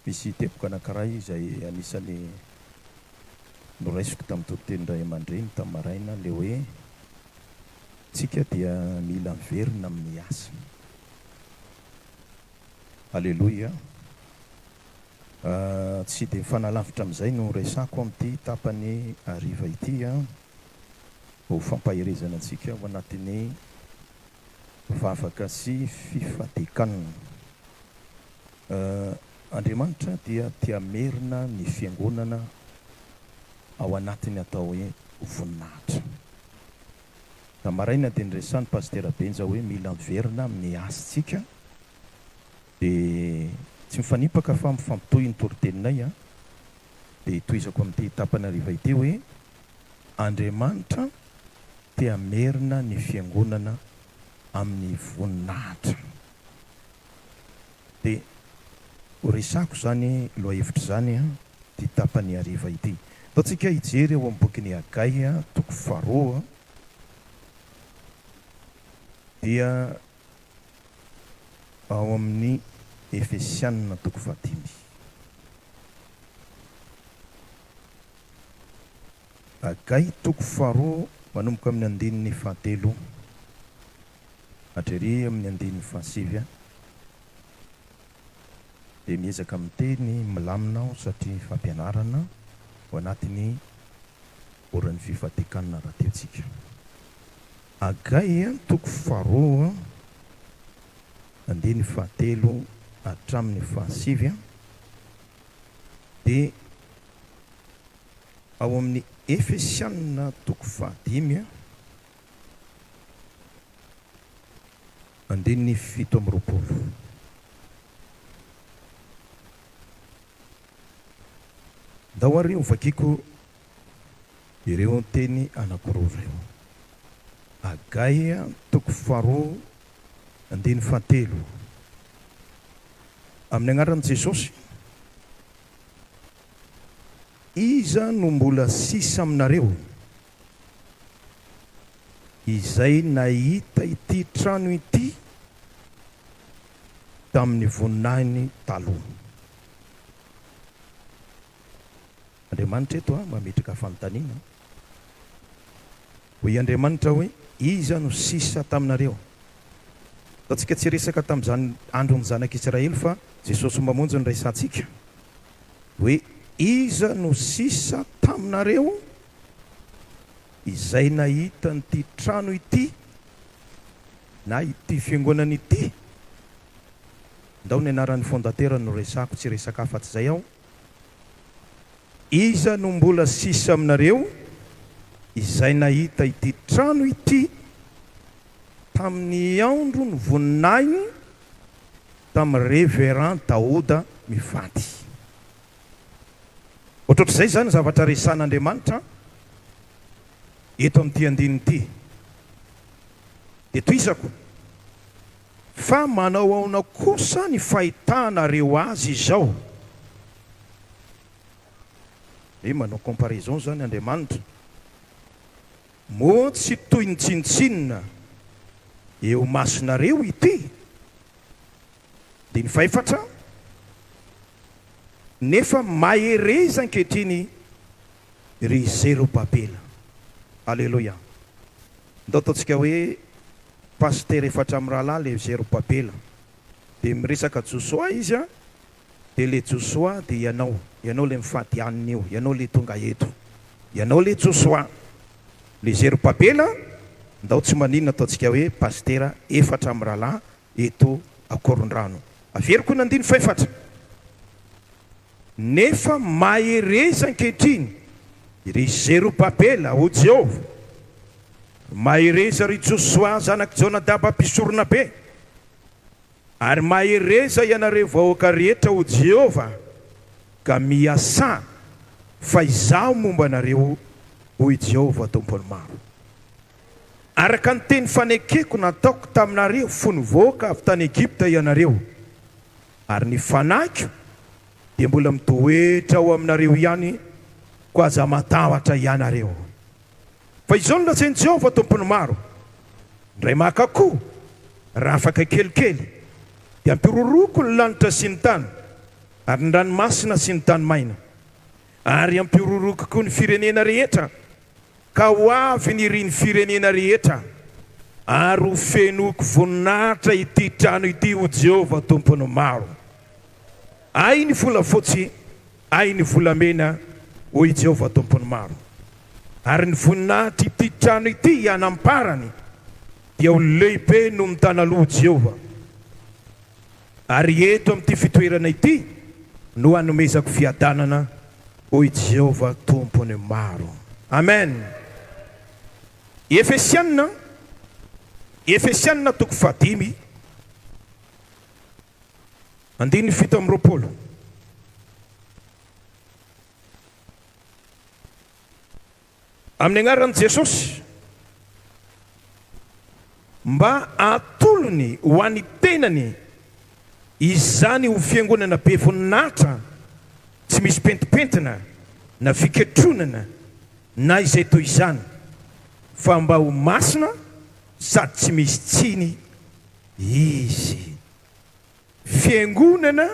Misy teboka anankiray izay anisan'ny noraisiko tamin'ny toritenin-dray aman-dreny tamin'ny maraina, ilay hoe tsika dia mila miverina amin'ny asa. Aleloia. Tsy dia mifanalavitra amin'izay no resako amin'ity tapany hariva ity ho fampaherezana antsika ao anatin'ny vavaka sy fifadian-kanina. Andriamanitra dia te hamerina ny fiangonana ao anatin'ny atao hoe voninahitra. Na maraina dia niresahan'i Pasitera Benja hoe mila miverina amin'ny hasintsika dia tsy mifanipaka fa mifampitohy ny toriteninay an! Dia tohizako amin'ity tapany hariva ity hoe Andriamanitra te hamerina ny fiangonana amin'ny voninahitra. Dia ho resahako izany lohahevitra izany ity tapany hariva ity. Ataontsika hijery ao amin'ny bokin'i Hagay toko faharoa dia ao amin'ny Efesianina toko fahadimy. Hagay toko faharoa manomboka amin'ny andininy fahatelo hatrery amin'ny andininy fahasivy dia miezaka miteny milamina aho satria fampianarana ao anatin'ny oran'ny fifadian-kanina rahateo tsika. Hagay toko faharoa andininy fahatelo hatramin'ny fahasivy dia ao amin'ny Efesianina toko fahadimy andininy 27. Ndao ary hovakiko ireo teny anankiroa ireo. Hagay toko faharoa andininy fahatelo. Amin'ny anaran'i Jesosy, iza no mbola sisa aminareo izay nahita ity trano ity tamin'ny voninahiny taloha? Andriamanitra eto mametraka fanontaniana. Hoy Andriamanitra hoe, Iza no sisa taminareo? Ataontsika tsy hiresaka tamin'izany andron'ny zanak'Israely fa Jesosy Mamonjy no resahantsika. Hoe, Iza no sisa taminareo izay nahita an'ity trano ity na ity fiangonana ity? Ndao ny anaran'ny fondatera no resahako, tsy hiresaka afa-tsy izay aho. Iza no mbola sisa aminareo izay nahita ity trano ity tamin'ny andro ny voninahiny tamin'i Reverend Daoda mivady? Ohatrohatr'izay izany ny zavatra resahan'Andriamanitra eto amin'ity andininy ity. Dia tohizako, Fa manao aona kosa ny fahitanareo azy izao? Hoe manao comparaison zany Andriamanitra? Moa tsy toy ny tsinontsinona eo masonareo ity? Andininy fahefatra, Nefa mahereza ankehitriny ry Zerobabela. Aleloia. Ndao ataontsika hoe Pasitera efatra mirahalahy le Zerobabela. Dia miresaka Josoa izy an, dia le Josoa dia ianao, ianao le mifady hanina io, ianao le tonga eto. Ianao le Josoa. Le Zerobabela, ndao tsy maninona ataontsika hoe Pasitera efatra mirahalahy eto Ankorondrano. Averiko ny andininy fahefatra. Nefa mahereza ankehitriny, ry Zerobabela, hoy Jehovah, mahereza, ry Josoa, zanak'i Jonadaba mpisoronabe, ary mahereza ianareo vahoaka rehetra, hoy Jehovah, ka miasà, fa Izaho momba anareo, hoy Jehovah Tompon'ny maro. Araka ny teny fanekeko nataoko taminareo fony nivoaka avy tany Egypta ianareo, Ary ny fanahiko dia mbola mitoetra ao aminareo ihany, koa aza matahotra hianareo. Fa izao no lazain'i Jehovah, Tompon'ny maro, Indray maka akoho, raha afaka kelikely, dia hampiroroako ny lanitra sy ny tany. ary ny ranomasina sy ny tany maina. Ary hampihorohoroako koa ny firenena rehetra, ka ho avy ny irin'ny firenena rehetra, ary ho fenoiko voninahitra ity trano ity, hoy Jehovah Tompon'ny maro. Ahy ny volafotsy, ahy ny volamena, hoy Jehovah Tompon'ny maro. Ary ny voninahitr'ity trano ity hanamparany dia ho lehibe noho ny tanaloha Jehovah. Ary eto amin'ity fitoerana ity no hanomezako fiadanana, hoy Jehovah Tompon'ny maro. Amen! Efesiana, Efesiana toko fahadimy, andininy 27. Amin'ny anaran'i Jesosy, mba hatolony ho an'ny tenany izany ho fiangonana be voninahitra, tsy misy pentimpentina na fiketronana na izay toy izany, fa mba ho masina sady tsy misy tsiny izy. Fiangonana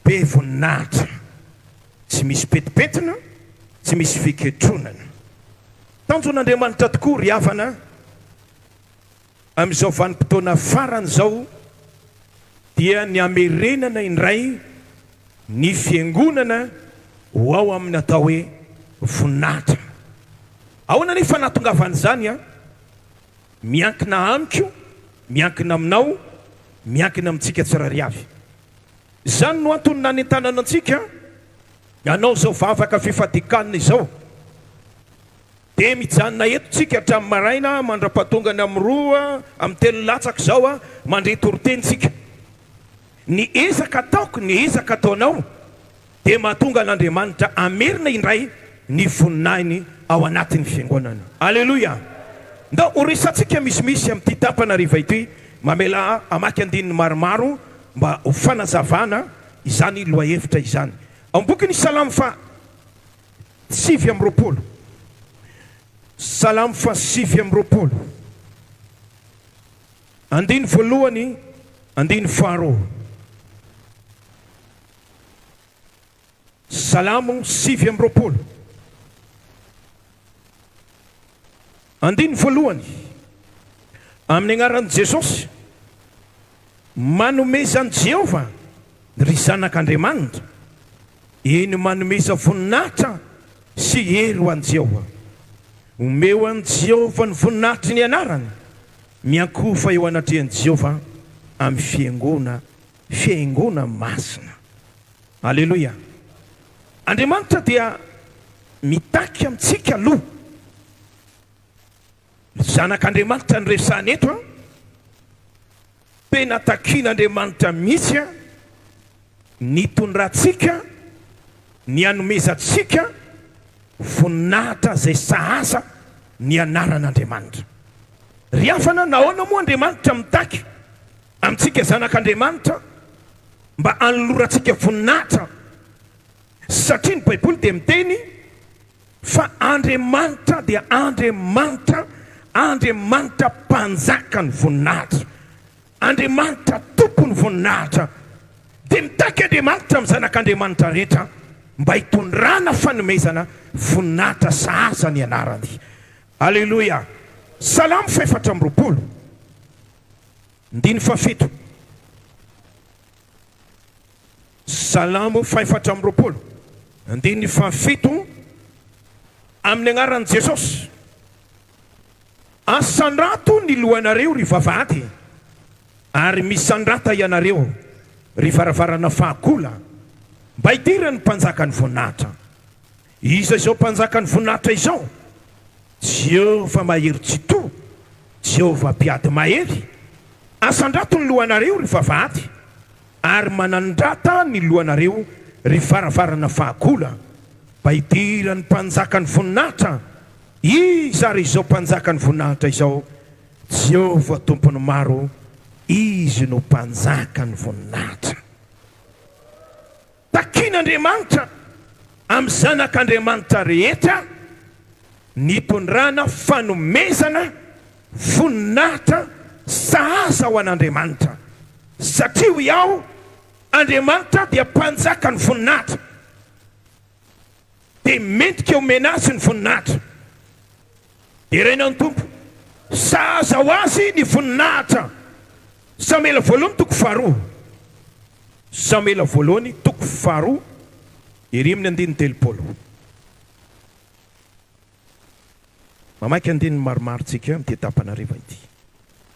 be voninahitra, tsy misy petipetina, tsy misy fiketronana. Tanjon'Andriamanitra tokoa ry havana amin'izao vanim-potoana farany izao dia ny hamerenana indray ny fiangonana ho ao amin'ny atao hoe voninahitra. Ahoana anefa nahatongavan'izany an? Miankina amiko, miankina aminao, miankina amintsika tsirairay avy. Izany no antony nanentanana antsika hanao izao vavaka fifadian-kanina izao. Dia mijanona eto tsika hatramin'ny maraina mandra-pahatongany amin'ny roa, amin'ny telo latsaka izao, mandre toriteny tsika. Ny ezaka ataoko, ny ezaka ataonao dia mahatonga an'Andriamanitra hamerina indray ny voninahiny ao anatin'ny fiangonana. Aleloia! Ndao ho resatsika misimisy amin'ity tapana hariva ity. Mamelà ahy hamaky andininy maromaro mba ho fanazavana izany lohahevitra izany. Ao amin'ny bokin'ny Salamo faha 29. Salamo faha 29. Andininy voalohany, andininy faharoa. Salamo 29. Andininy voalohany. Amin'ny anaran'i Jesosy, manomeza an'i Jehovah, ry zanak'Andriamanitra, eny manomeza voninahitra sy hery ho an'i Jehovah. Omeo an'i Jehovah ny voninahitry ny anarany, miankohofa eo anatrehan'i Jehovah amin'ny fihaingoana Fihaingoana masina. Aleloia. Andriamanitra dia mitaky amintsika aloha. Ny zanak'Andriamanitra no resahana eto an. Tena takian'Andriamanitra mihitsy an, ny hitondrantsika, ny hanomezantsika voninahitra izay sahaza ny anaran'Andriamanitra. Ry havana, nahoana moa Andriamanitra mitaky Amintsika zanak'Andriamanitra mba hanolorantsika voninahitra satria ny Baiboly dia miteny fa Andriamanitra dia Andriamanitra, Andriamanitra mpanjaka ny voninahitra, Andriamanitra tompon'ny voninahitra. Dia mitaky Andriamanitra amin'ny zanak'Andriamanitra rehetra mba hitondrana fanomezana voninahitra sahaza ny anarany. Aleloia! Salamo faha 24. Andininy fahafito. Salamo faha 24, andininy fahafito, Amin'ny anaran'i Jesosy, asandrato ny lohanareo, ry vavahady, ary misandrata ianareo, ry varavarana fahagola, mba hidiran'ny Mpanjakan'ny voninahitra. Iza izao Mpanjakan'ny voninahitra izao? Jehovah mahery tsitoha, Jehovah mpiady mahery, asandrato ny lohanareo, ry vavahady, ary manandrata ny lohanareo, ry varavarana fahagola, mba hidiran'ny Mpanjakan'ny voninahitra. Iza ary izao Mpanjakan'ny voninahitra izao? Jehovah Tompon'ny maro, Izy no Mpanjakan'ny voninahitra. Takin'Andriamanitra amin'ny zanak'Andriamanitra rehetra ny hitondrana fanomezana voninahitra sahaza ho an'Andriamanitra, satria hoy aho, Andriamanitra dia Mpanjakan'ny voninahitra. Dia mendrika omena Azy ny voninahitra. Deraina ny Tompo. Sahaza ho Azy ny voninahitra. Samoela voalohany toko faharoa. Samoela voalohany toko faharoa ery amin'ny andininy 30. Mamaky andininy maromaro tsika amin'ity tapany hariva ity.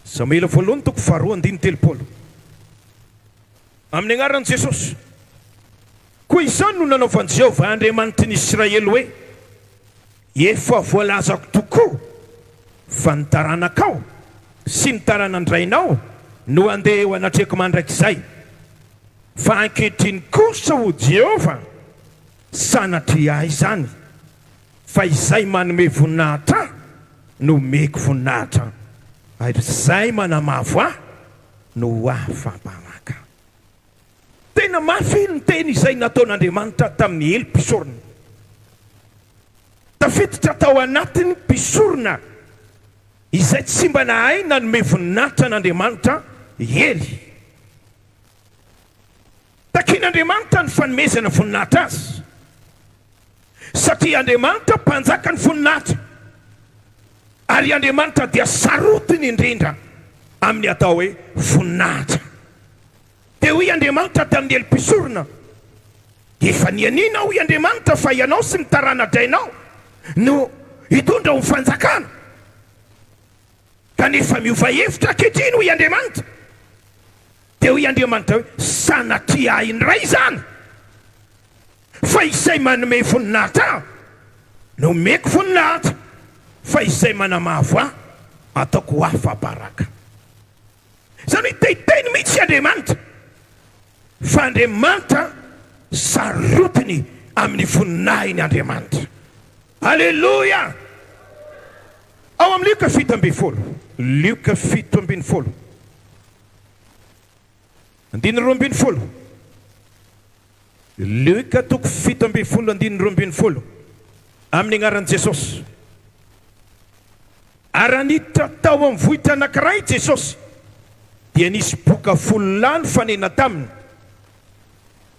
Samoela voalohany toko faharoa andininy 30. Amin'ny anaran'i Jesosy. Koa izany no nanaovan'i Jehovah Andriamanitry ny Isiraely hoe, Efa voalazako tokoa fa ny taranakao sy ny taranan-drainao no handeha eo anatrehako mandrakizay. Fa ankehitriny kosa, hoy Jehovah, sanatria ahy izany, fa izay manome voninahitra ahy no omeko voninahitra, ary izay manamavo ahy no ho afa-baraka. Tena mafy ny teny izay nataon'Andriamanitra tamin'i Ely mpisorona. Tafiditra tao anatin'ny mpisorona izay tsy mba nahay nanome voninahitra an'Andriamanitra i Ely. Takin'Andriamanitra ny fanomezana voninahitra azy, satria Andriamanitra Mpanjakan'ny voninahitra, ary Andriamanitra dia sarotiny indrindra amin'ny atao hoe voninahitra. Dia hoy Andriamanitra tamin'i Ely mpisorona, Efa nianiana aho, hoy Andriamanitra, fa ianao sy ny tarana-drainao no hitondra ho fanjakana. Kanefa miova hevitra ankehitriny, hoy Andriamanitra. Dia hoy Andriamanitra hoe, Sanatria ahy indray izany, fa izay manome voninahitra ahy no omeko voninahitra, fa izay manamavo ahy ataoko ho afa-baraka. Izany hoe te hiteny mihitsy Andriamanitra, fa Andriamanitra sarotiny amin'ny voninahiny Andriamanitra. Aleloia! Ao amin'ny Lioka 17, Lioka 17. Andininy 12. Lioka toko 17 andininy 12. Amin'ny anaran'i Jesosy. Ary raha niditra tao amin'ny vohitra anankiray Jesosy, dia nisy boka folo lahy nifanena taminy,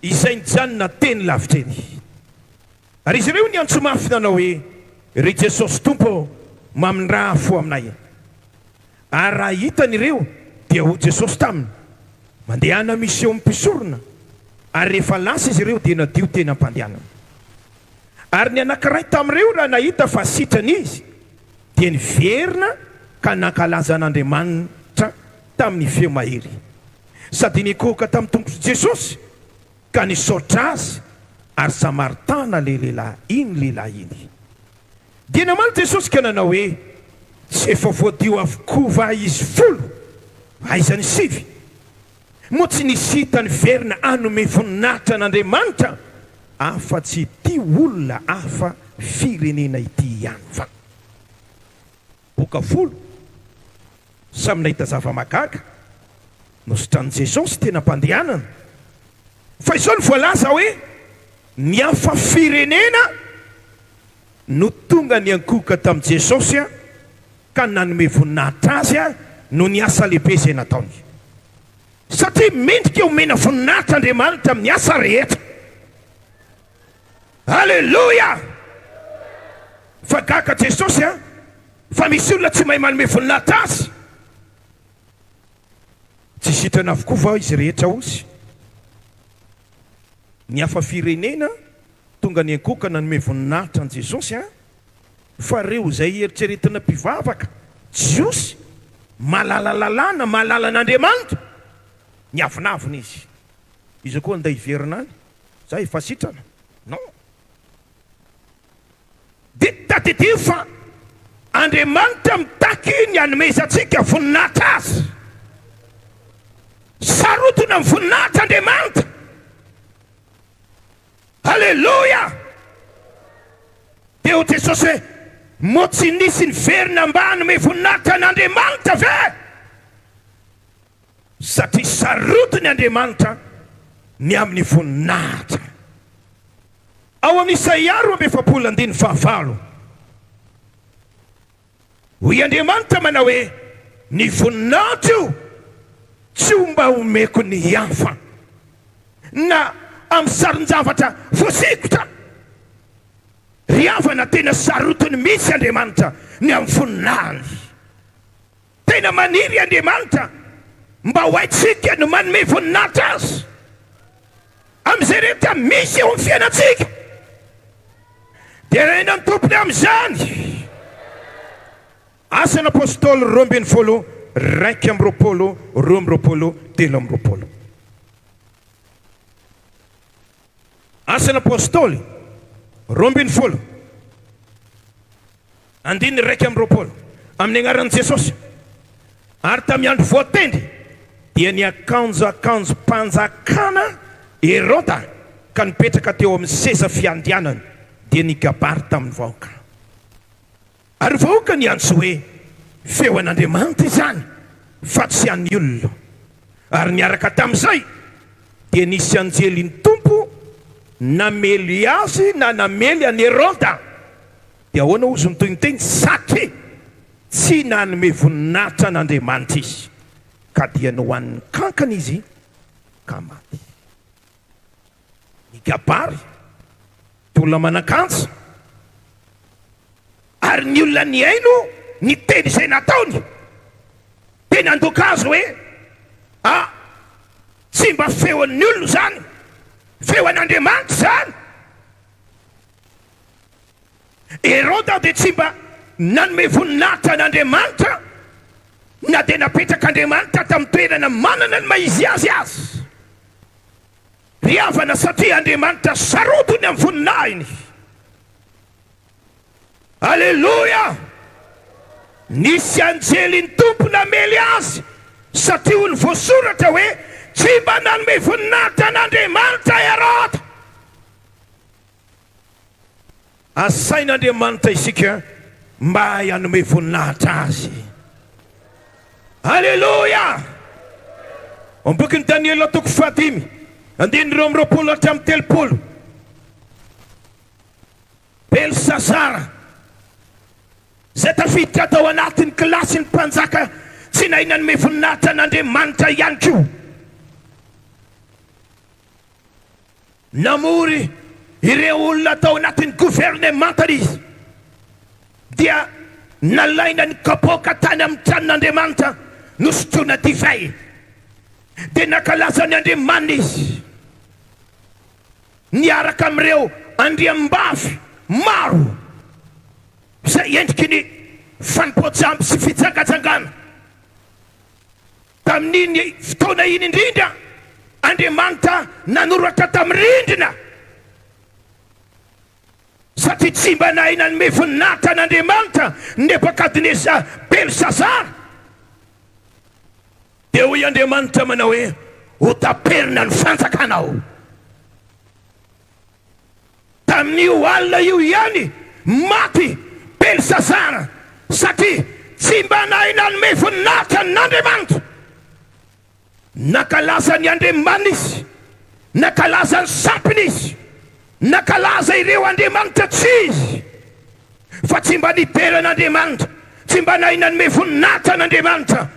izay nijanona teny lavitra eny. Ary izy ireo niantso mafy nanao hoe, Ry Jesosy Tompo ô, mamindrà fo aminay. Ary raha hitany ireo, dia hoy Jesosy taminy, Mandehana miseho amin'ny mpisorona. Ary rehefa lasa izy ireo, dia nadio teny am-pandehanana. Ary ny anankiray tamin'ireo raha nahita fa sitrana izy, dia niverina ka nankalaza an'Andriamanitra tamin'ny feo mahery, sady nikohoka tamin'ny tongotr'i Jesosy ka nisaotra Azy, ary Samaritana ilay lehilahy iny lehilahy iny. Dia namaly Jesosy ka nanao hoe, Tsy efa voadio avokoa va izy folo? Aiza ny sivy? Moa tsy nisy hita niverina hanome voninahitra an'Andriamanitra afa-tsy ity olona hafa firenena ity ihany va? Boka folo, samy nahita zava-mahagaga, nositranin'i Jesosy tena am-pandehanana. Fa izao no voalaza hoe, ny hafa firenena no tonga niankohoka tamin'i Jesosy ka nanome voninahitra Azy noho ny asa lehibe izay nataony. Satria mendrika homena voninahitra Andriamanitra amin'ny asa rehetra. Aleloia! Fa gaga Jesosy an, fa misy olona tsy mahay manome voninahitra Azy. Tsy sitrana avokoa va izy rehetra ozy? Ny hafa firenena tonga niankohoka nanome voninahitra an'i Jesosy an, fa reo izay eritreretina mpivavaka jiosy mahalala lalàna, mahalala an'Andriamanitra, niavonavona izy. Izy koa andeha hiverina any. Za efa sitrana? Non. Dia tadidio fa Andriamanitra mitaky ny hanomezantsika voninahitra Azy. Sarotiny amin'ny voninahitra Andriamanitra. Aleloia! Dia hoy Jesosy hoe, Moa tsy nisy niverina mba hanome voninahitra an'Andriamanitra ve? Satria sarotiny Andriamanitra ny amin'ny voninahitra. Ao amin'ny Isaia 42 andininy fahavalo, hoy Andriamanitra manao hoe, Ny voninahitro tsy ho mba omeko ny hafa. na amin'ny sarin-javatra voasikotra. Ry havana, tena sarotiny mihitsy Andriamanitra ny amin'ny voninahiny. Tena maniry Andriamanitra mba ho haintsika ny manome voninahitra Azy amin'izay rehetra misy eo amin'ny fiainantsika. Deraina ny Tompony amin'izany. Asan'ny Apostoly 12, 21, 22, 23. Asan'ny Apostoly 12, andininy 21, Amin'ny anaran'i Jesosy, ary tamin'ny andro voatendry dia niakanjo akanjom-panjakana Heroda ka nipetraka teo amin'ny seza fiandrianany, dia nigabary tamin'ny vahoaka. Ary vahoaka niantso hoe, Feo an'Andriamanitra izany, fa tsy an'ny olona. Ary niaraka tamin'izay, dia nisy anjelin'ny Tompo namely azy na namely an'i Heroda. Dia ahoana hozy ny tohiny teny? Satria tsy nanome voninahitra an'Andriamanitra izy, ka dia nohanin'ny kankana izy ka maty. Nikabary, tolona manan-kanja. Ary ny olona nihaino ny teny izay nataony dia nandoka azy hoe, A, tsy mba feon'ny olona izany, feo an'Andriamanitra izany. Heroda dia tsy mba nanome voninahitra an'Andriamanitra na dia napetrak'Andriamanitra tamin'ny toerana manana ny maha izy azy aza. Ry havana, satria Andriamanitra sarotiny amin'ny voninahiny. Aleloia! Nisy anjelin'ny Tompo namely azy, satria hoy ny voasoratra hoe, Tsy mba nanome voninahitra an'Andriamanitra Heroda. Asain'Andriamanitra isika mba hanome voninahitra Azy. Aleloia! Ao amin'ny bokin'i Daniela toko fahadimy, andininy 22 hatramin'ny 30. Belsazara, izay tafiditra tao anatin'ny kilasin'ny mpanjaka tsy nahay nanome voninahitra an'Andriamanitra ihany koa. Namory ireo olona tao anatin'ny governemantany izy, dia nalaina ny kapoaka tany amin'ny tranon'Andriamanitra, nosotroina divay, dia nankalaza ny andriamaniny izy. Niaraka amin'ireo andriambavy maro izay endriky ny fanompoan-tsampy sy fijangajangana. Tamin'iny fotoana iny indrindra, Andriamanitra nanoratra tamin'ny rindrina, satria tsy mba nahay nanome voninahitra an'Andriamanitra Nebokadnezara Belsazara. Dia hoy Andriamanitra manao hoe, Hotaperina ny fanjakanao. Tamin'io alina io ihany, maty Belsazara, satria tsy mba nahay nanome voninahitra an'Andriamanitra. Nankalaza ny andriamaniny izy, nankalaza ny sampiny izy, nankalaza ireo andriamanitra tsy izy, fa tsy mba nidera an'Andriamanitra, tsy mba nahay nanome voninahitra an'Andriamanitra.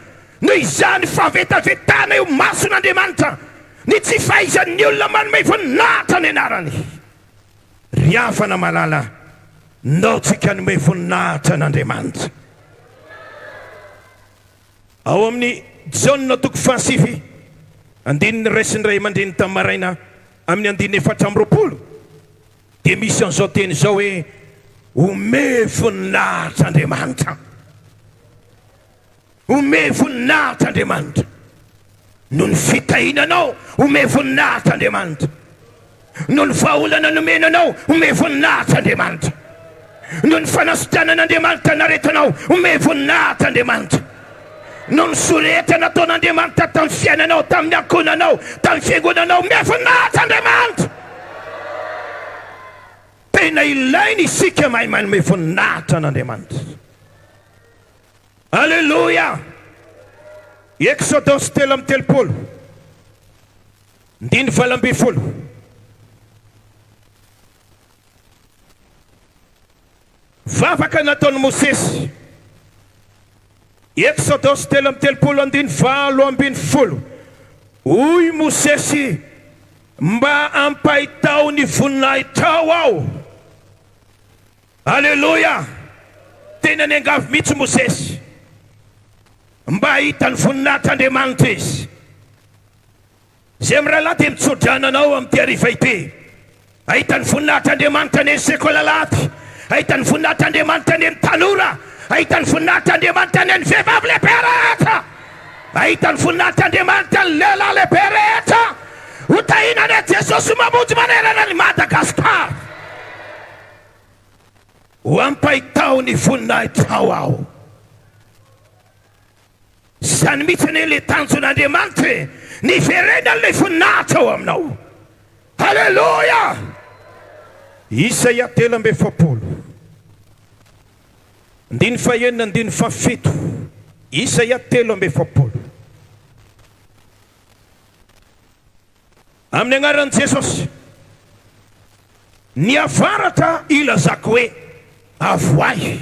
Noho izany fahavetavetana eo imason'Andriamanitra ny tsy fahaizan'ny olona manome voninahitra ny anarany. Ry havana malala, ndao tsika hanome voninahitra an'Andriamanitra. Ao amin'ny Jaona toko fahasivy, andininy raisin'ny ray aman-dreny tamin'ny maraina amin'ny andininy 24, dia misy an'izao teny izao hoe, Ome voninahitra Andriamanitra. Ome voninahitra Andriamanitra. Noho ny fitahiana anao, ome voninahitra Andriamanitra. Noho ny vahaolana nomena anao, ome voninahitra Andriamanitra. Noho ny fanasitranan'Andriamanitra ny aretinao, ome voninahitra Andriamanitra. Noho ny soa rehetra nataon'Andriamanitra tamin'ny fiainanao, tamin'ny ankohonanao, tamin'ny fiangonanao, ome voninahitra Andriamanitra. Tena ilaina isika mahay manome voninahitra an'Andriamanitra. Aleloia! Eksodosy 33, ndiny 18. Vavaka nataon'i Mosesy. Eksodosy 33 andiny 18. Hoy Mosesy. Mba ampahitao ny voninahitrao aho. Aleloia! Tena niangavy mihitsy Mosesy mba hahita ny voninahitr'Andriamanitra izy. Izay mirahalahy dia mitsodrano anao amin'ity hariva ity. Hahita ny voninahitr'Andriamanitra anie ny sekoly alahady. Hahita ny voninahitr'Andriamanitra anie ny tanora. Hahita ny voninahitr'Andriamanitra anie ny vehivavy lehibe rehetra. Hahita ny voninahitr'Andriamanitra ny lehilahy lehibe rehetra. Ho tahiana anie Jesosy mamonjy manerana an'i Madagasikara. Ho ampahitao ny voninahitrao aho. Izany mihitsy anie ilay tanjon'Andriamanitra e! Ny hiverenan'ilay voninahitra ao aminao. Aleloia! Isaia 43, andininy fahenina, andininy fahafito. Isaia 43. Amin'ny anaran'i Jesosy. Ny avaratra ilazako hoe, Avoahy,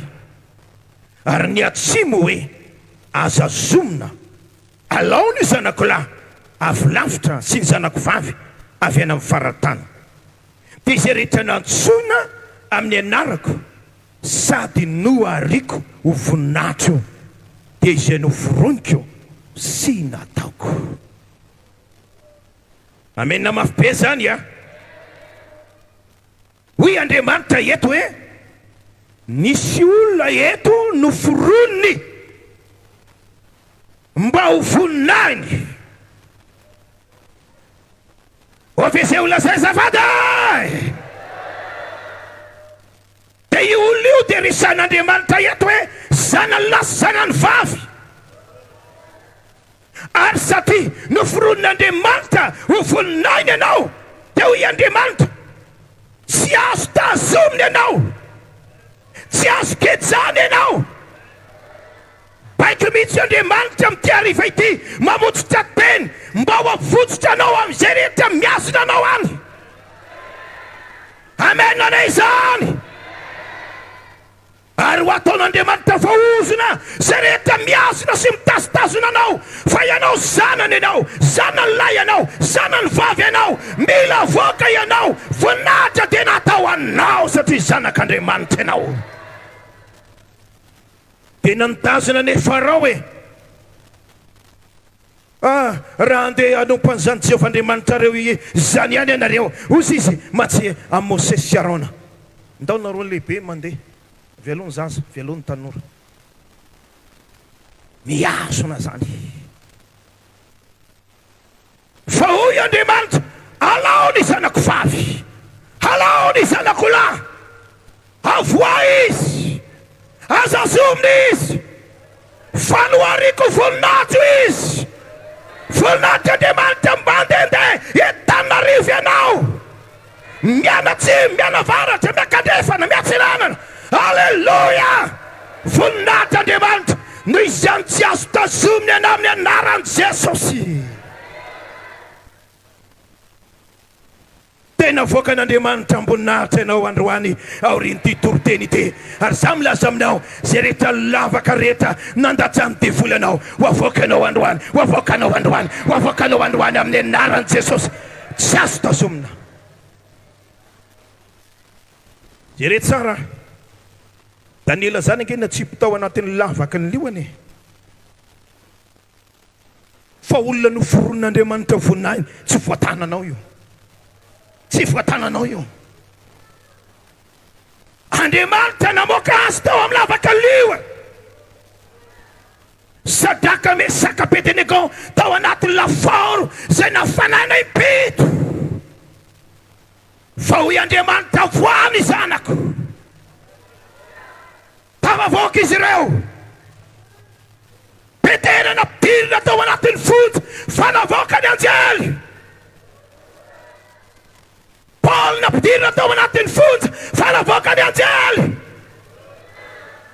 ary ny atsimo hoe, Aza zomina. Alao ny zanako lahy avy lavitra sy ny zanako vavy avy any amin'ny faratany. Dia izay rehetra nantsoina amin'ny anarako sady nohariko ho voninahitro, dia izay noforoniko sy nataoko. Amena mafy be zany a! Hoy Andriamanitra eto hoe, Nisy olona eto noforoniny mba ho voninahiny. Ovy olona zay azafady e! Dia io olona io dia resahin'Andriamanitra eto hoe zanany lahy sy zanany vavy. Ary satria noforonin'Andriamanitra ho voninahiny ianao, dia hoy Andriamanitra, Tsy azo tazomina ianao, tsy azo gejana ianao. Baiko mihitsy Andriamanitra amin'ity hariva ity, mamotsitra teny mba ho avotsitra anao amin'izay rehetra mihazona anao any. Amen anie izany. Ary ho ataon'Andriamanitra voaozona izay rehetra mihazona sy mitazotazona anao, fa ianao zanany ianao, zanany lahy ianao, zanany vavy ianao, mila avoaka ianao, voninahitra dia natao anao satria zanak'Andriamanitra ianao. Tena nitazona anie Farao e! Ah, raha handeha hanompo an'izany Jehovah Andriamanitrareo izany ihany ianareo, hoy izy mantsy amin'i Mosesy sy Arona. Ndao nareo lehibe mandeha, avy aloha ny zaza, avy aloha ny tanora. Mihazona izany. Fa hoy Andriamanitra, Alao ny zanako vavy, alao ny zanako lahy, avoahy izy, aza azomina izy, fa nohariko voninahitro izy. Voninahitr' Andriamanitra mandehandeha eto Tananarivo ianao, mianatsimo, mianavaratra, miakandrefana, miatsinanana. Aleloia! Voninahitr' Andriamanitra, noho izany tsy azo tazomina ianao amin'ny anaran'i Jesosy. Tena avoakan'Andriamanitra am-boninahitra ianao androany aorian'ity toriteny ity. Ary izaho milaza aminao, izay rehetra lavaka rehetra nandatsahan'ny devoly anao, ho avoakanao androany, ho avoakanao androany, ho avoakanao androany amin'ny anaran'i Jesosy. Tsy azo tazomina. Jereo tsara, Daniela zany ange natsipy tao anatin'ny lavaky ny liona e. Fa olona noforonin'Andriamanitra voninahiny, tsy voatananao io. Tsy voatananao io. Andriamanitra namoaka azy tao amin'ny lavaka liona. Sadraka, Mesaka, Abedenego tao anatin'ny lafaoro izay nafanaina impito. Fa hoy Andriamanitra, Avoaho ny zanako. Tafavoaka izy ireo. Petera nampidirina tao anatin'ny fonja fa navoaka ny anjely. Paoly nampidirina tao anatin'ny fonja fa navoaka ny anjely.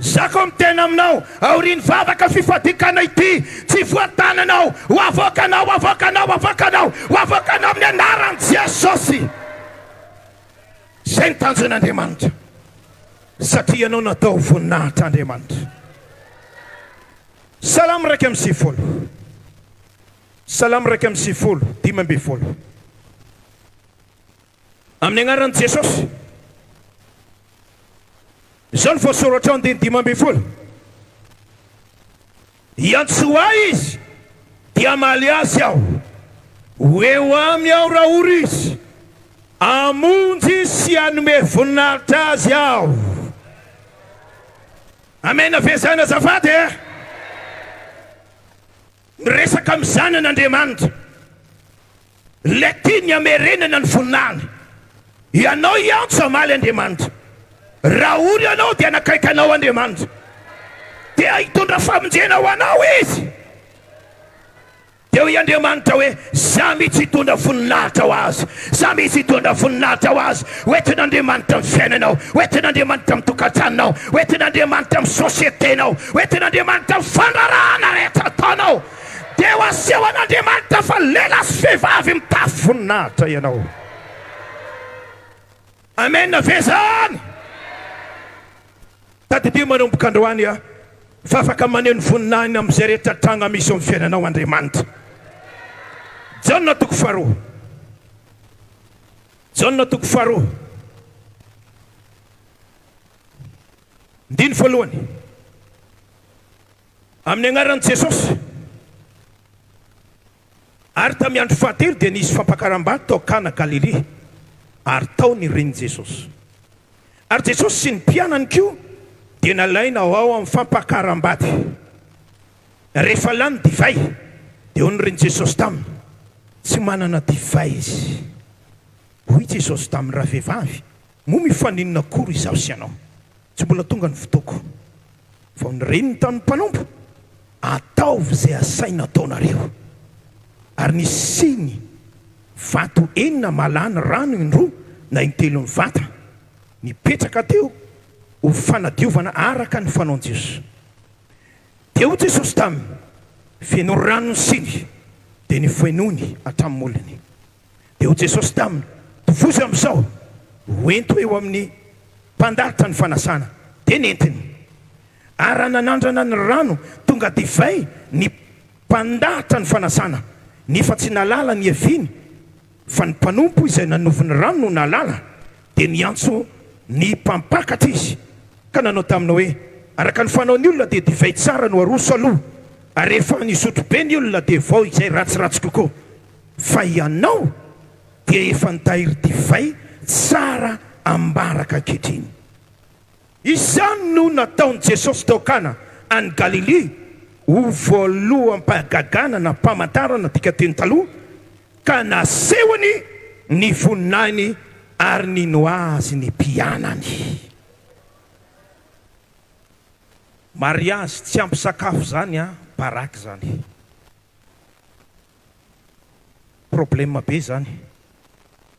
Za koa miteny aminao, aorian'ny vavaka fifadikana ity, tsy voatananao, ho avoakanao, ho avoakanao, ho avoakanao, ho avoakanao amin'ny anaran'i Jesosy. Izay ny tanjon'Andriamanitra, satria ianao natao ho voninahitr'Andriamanitra. Salamo 91. Salamo 91, 15. Amin'ny anaran'i Jesosy. Izao no voasoratra ao andininy 15. Hiantso ahy izy, dia hamaly azy aho. Ho eo aminy aho raha ory izy. Hamonjy sy hanome voninahitra azy aho. Amena ve izany azafady e? Miresaka amin'ny zanany Andriamanitra. Ilay tiany hamerenana ny voninahiny. Ianao hiantso hamaly Andriamanitra. Raha ory ianao dia hanakaiky anao Andriamanitra. Dia hitondra famonjena ho anao Izy. Dia hoy Andriamanitra hoe, Za mihitsy hitondra voninahitra ho azy. Za mihitsy hitondra voninahitra ho azy. Ho entin'Andriamanitra amin'ny fiainanao. Ho entin'Andriamanitra amin'ny tokantranonao. Ho entin'Andriamanitra amin'ny société-nao. Ho entin'Andriamanitra amin'ny fandraharahana rehetra ataonao. Dia ho aseho an'Andriamanitra fa lehilahy sy vehivavy mitafy voninahitra ianao. Amen ve zany? Tadidio manomboka androany aho fa afaka maneho ny voninahiny amin'izay rehetra tranga misy eo amin'ny fiainanao Andriamanitra. Jaona toko faharoa. Jaona toko faharoa. Ndiny voalohany. Amin'ny anaran'i Jesosy. Ary tamin'ny andro fahatelo dia nisy fampakaram-bady tao Kana Galilia, ary tao ny renin'i Jesosy. Ary Jesosy sy ny mpianany koa dia nalaina ho ao amin'ny fampakaram-bady. Rehefa lany ny divay, dia hoy ny renin'i Jesosy taminy, Tsy manana divay izy. Hoy Jesosy taminy, Ravehivavy, moa mifaninona akory izaho sy ianao? Tsy mbola tonga ny fotoako. Vao ny reniny tamin'ny mpanompo, Ataovy izay asaina ataonareo. Ary nisy siny vato enina mahalany rano indroa na intelo ny vata, nipetraka teo ho fanadiovana araka ny fanaon'ny Jiosy. Dia hoy Jesosy taminy, Fenoy rano ny siny. Dia nofenoiny hatramin'ny molony. Dia hoy Jesosy taminy, Tovozy amin'izao, hoento eo amin'ny mpandalitra ny fanasana. Dia nentiny. Ary raha nanandrana ny rano tonga divay ny mpandahatra ny fanasana, nefa tsy nahalala ny heviany, fa ny mpanompo izay nanovo ny rano no nahalala, dia niantso ny mpampakatra izy, ka nanao taminy hoe, Araka ny fanaon'ny olona dia divay tsara no aroso aloha, ary rehefa nisotro be ny olona dia vao izay ratsiratsy kokoa. Fa ianao dia efa nitahiry divay tsara ambaraka ankehitriny. Izany no nataon'i Jesosy tao Kana any Galilia ho voaloham-pahagagana na famantarana, dikanteny taloha, ka nasehony ny voninahiny ary nino Azy ny mpianany. Mariazy tsy ampy sakafo zany an, baraky zany. Problème be zany.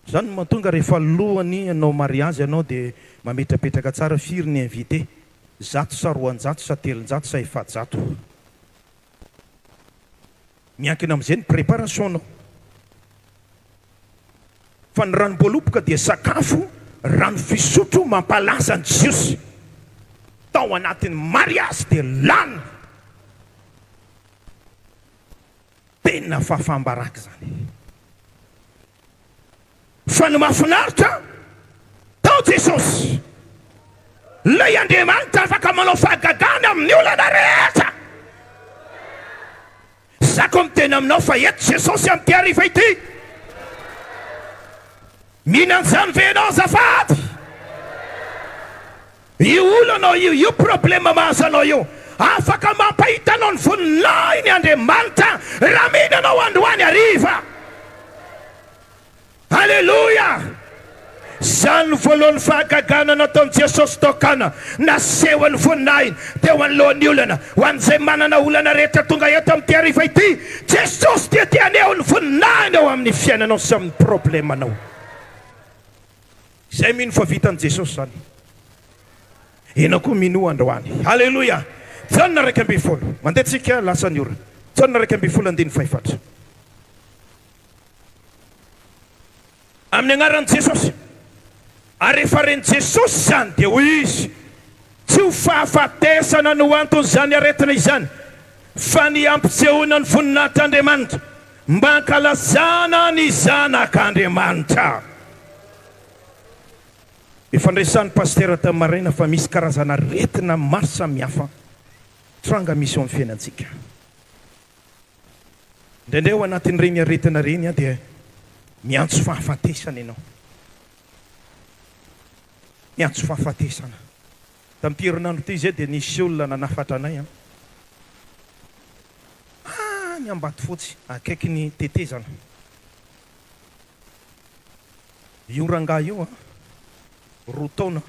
Zany no mahatonga rehefa alohany hanao mariage ianao dia mametrapetraka tsara firy ny invité, zato sa 200 sa 300 sa 400. Miankina amin'izay ny préparation-nao. Fa ny ranom-boaloboka dia sakafo, rano fisotro mampalaza ny Jiosy. Tao anatin'ny mariazy dia lany. Tena fahafaham-baraka izany. Fa ny mahafinaritra, tao Jesosy, ilay Andriamanitra afaka manao fahagagana amin'ny olana rehetra. Zako miteny aminao fa eto Jesosy amin'ity hariva ity. Mino an'izany ve ianao azafady? Io olanao io, io problème mahazo anao io, afaka mampahita anao ny voninahiny Andriamanitra raha mino ianao androany hariva. Aleloia! Izany no voalohan'ny fahagagana nataon'i Jesosy tao Kana, nasehony voninahiny teo anoloan'ny olana. Ho an'izay manana olana rehetra tonga eto amin'ity hariva ity, Jesosy dia te haneho ny voninahiny eo amin'ny fiainanao sy amin'ny problemanao. Izay mino fa vitan'i Jesosy izany. Ianao koa minoa androany. Aleloia! Jaona 11. Mandeha tsika, lasa ny ora. Jaona 11 andininy fahefatra. Amin'ny anaran'i Jesosy. Ary rehefa ren'i Jesosy izany dia hoy Izy, Tsy ho fahafatesana no anton'izany aretina izany, fa ny hampisehoana ny voninahitr'Andriamanitra, mba hankalazana ny Zanak'Andriamanitra. Efa niresahan'ny Pasitera tamin'ny maraina fa misy karazana aretina maro samihafa tranga misy eo amin'ny fiainantsika. Indraindray ao anatin'ireny aretina ireny dia miantso fahafatesana ianao. Miantso fahafatesana. Tamin'ity herinandro ity izay dia nisy olona nanafatra anay an. Any Ambatofotsy, akaikin'ny tetezana. Io rangahy io an, roa taona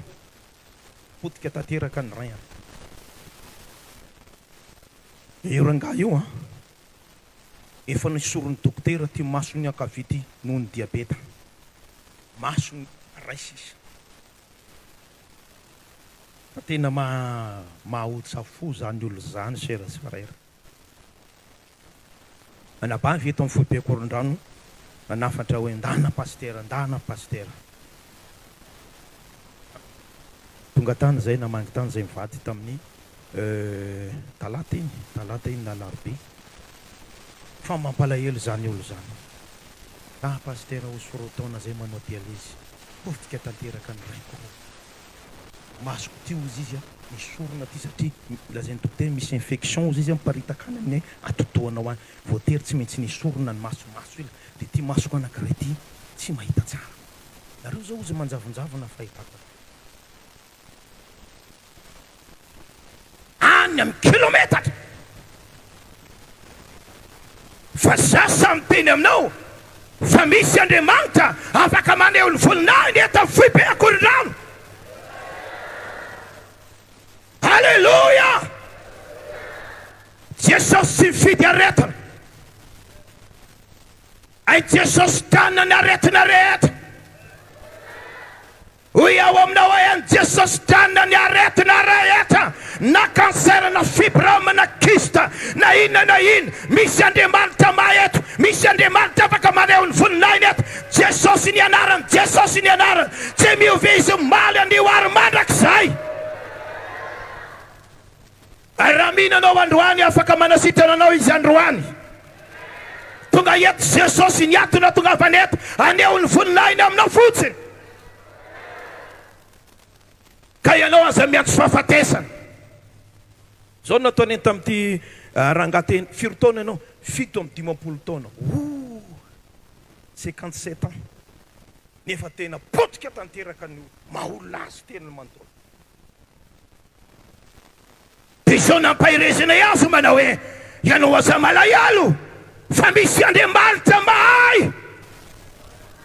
potika tanteraka ny rein-ny. Io rangahy io an, efa nesorin'ny dokotera ity masony ankavia ity noho ny diabeta. Masony iray sisa. Fa tena mahaotsa fo izany olona izany chers frères. Anabavy eto amin'ny foibe Ankorondrano nanafatra hoe ndana pasitera, ndana pasitera. Tonga tany izay namangy tany izay mivady tamin'ny talata iny, talata iny na alarobia. Fa mampalahelo izany olona izany. Ah pasitera osy roa taona izay manao dialyse, potika tanteraka ny raiko roa. Masoko ty ozy izy a, nesorina ty satria lazain'ny dokotera misy infection ozy izy a miparitaka any amin'ny atidohanao any, voatery tsy maintsy nesorina ny maso maso ila dia ty masoko anakiray ty tsy mahita tsara, nareo zao ozy manjavonjavona fahitako azy. Any amin'ny kilometatra. Fa za sahy miteny aminao fa misy Andriamanitra afaka maneho ny voninahiny eto amin'ny foibe Ankorondrano. Aleloia! Jesosy tsy mifidy aretina. Hain'i Jesosy tanana ny aretina rehetra. Hoy aho aminao hoe an'i Jesosy dana ny aretina rehetra na cancer na fibrome na kyste na inona na inona, misy Andriamanitra mahay eto, misy Andriamanitra afaka maneho ny voninahiny eto, Jesosy ny anarany, Jesosy ny anarany, tsy miova izy omaly anio ary mandrakizay. Ary raha mino anao androany, afaka manasitrana anao Izy androany. Tonga eto Jesosy, ny ato nahatongavany eto, haneho ny voninahiny aminao fotsiny. Ka ianao aza miantso fahafatesana. Izao no nataony tamin'ity rangahy teny, firy taona ianao? 57 taona. Ooh! 57 ans. Nefa tena potika tanteraka ny maha olona azy tena manontolo. Dia izao nampaherezanay azy manao hoe, Ianao aza malahelo fa misy Andriamanitra mahay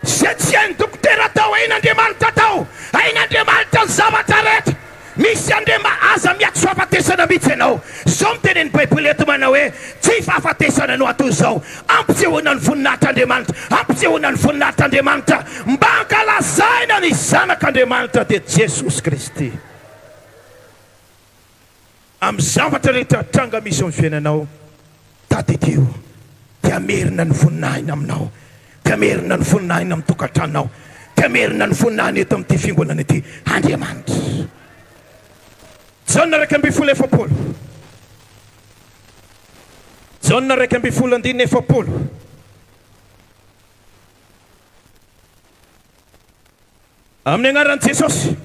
izay tsy hain'ny dokotera atao, hain'Andriamanitra atao, hain'Andriamanitra ny zavatra rehetra. Misy Andriama, aza miato fahafatesana mihitsy ianao. Izao no tenenin'ny Baiboly eto manao hoe, Tsy fahafatesana no atao izao, ampisehoana ny voninahitr'Andriamanitra, ampisehoana ny voninahitr'Andriamanitra mba hankalazaina ny Zanak'Andriamanitra dia Jesosy Kristy. Amin'ny zavatra rehetra tranga misy eo amin'ny fiainanao, tadidio dia hamerina ny voninahiny aminao, dia hamerina ny voninahiny amin'ny tokantranonao, dia hamerina ny voninahiny eto amin'ity fiangonana ity Andriamanitra. Jaona 11 40. Jaona 11 andininy 40. Amin'ny anaran'i Jesosy.